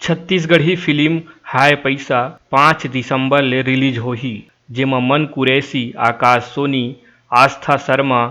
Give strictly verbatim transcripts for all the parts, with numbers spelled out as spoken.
Chhattisgarhi film हाय पैसा पाँच दिसंबर ले रिलीज होही, जेमा मन कुरैशी, आकाश सोनी, आस्था शर्मा,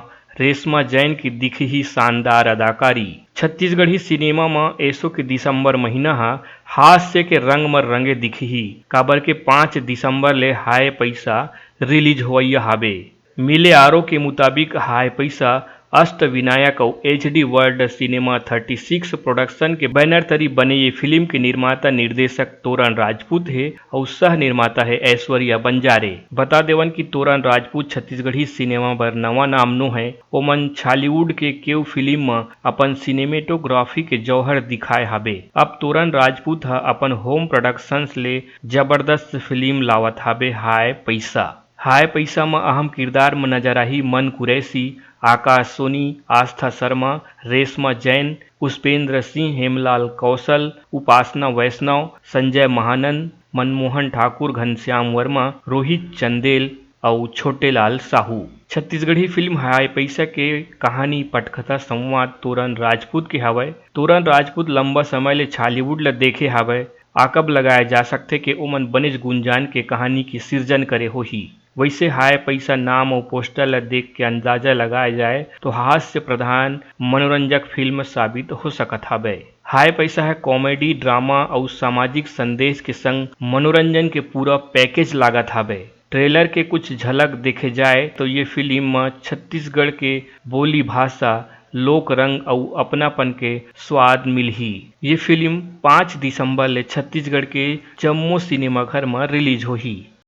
रेशमा जैन की दिखही शानदार अदाकारी। छत्तीसगढ़ी सिनेमा म एसो के दिसंबर महीना ह हास्य के रंग म रंगे दिखही, काबर के पाँच दिसंबर ले हाय पैसा रिलीज होवइया हाबे। मिले आरो के मुताबिक हाय पैसा अष्ट विनायक अउ H D world cinema thirty six production के बैनर तरी बने ये फिल्म के निर्माता निर्देशक तोरन राजपूत हे अउ सह निर्माता हे ऐश्वर्या बंजारे। बता देवन कि तोरन राजपूत छत्तीसगढ़ी सिनेमा बर नवा नाम नो हे। ओमन छॉलीवुड के केव फिल्म म अपन सिनेमेटोग्राफी के जौहर दिखाए हाबे। अब तोरन राजपूत ह अपन होम प्रोडक्शंस ले जबरदस्त फिल्म लावत हाबे हाय पैसा। हाय पैसा म अहम किरदार म नजर आही मन कुरैशी, आकाश सोनी, आस्था शर्मा, रेशमा जैन, पुष्पेंद्र सिंह, हेमलाल कौशल, उपासना वैष्णव, संजय महानंद, मनमोहन ठाकुर, घनश्याम वर्मा, रोहित चंदेल अउ छोटेलाल साहू। छत्तीसगढ़ी फिल्म हाय पैसा के कहानी पटकथा संवाद तोरन राजपूत के हावय। तोरन राजपूत लंबा समय ले छॉलीवुड ल देखे हावय। आकब लगाए जा सकथे के ओमन बनेच गुंजान के कहानी के सिरजन करे होही। वैसे हाय पैसा नाम अउ पोस्टर ल देख के अंदाजा लगाए जाए तो हास्य प्रधान मनोरंजक फिल्म साबित हो सकत हावय। हाय पैसा ह कॉमेडी, ड्रामा अउ सामाजिक संदेश के संग मनोरंजन के पूरा पैकेज लागत हावय। ट्रेलर के कुछ झलक देखे जाए तो ये फिल्म म छत्तीसगढ़ के बोली भाषा, लोक रंग अउ अपनापन के स्वाद मिलही। ये फिल्म पाँच दिसंबर ले छत्तीसगढ़ के जम्मो सिनेमाघर म रिलीज होही।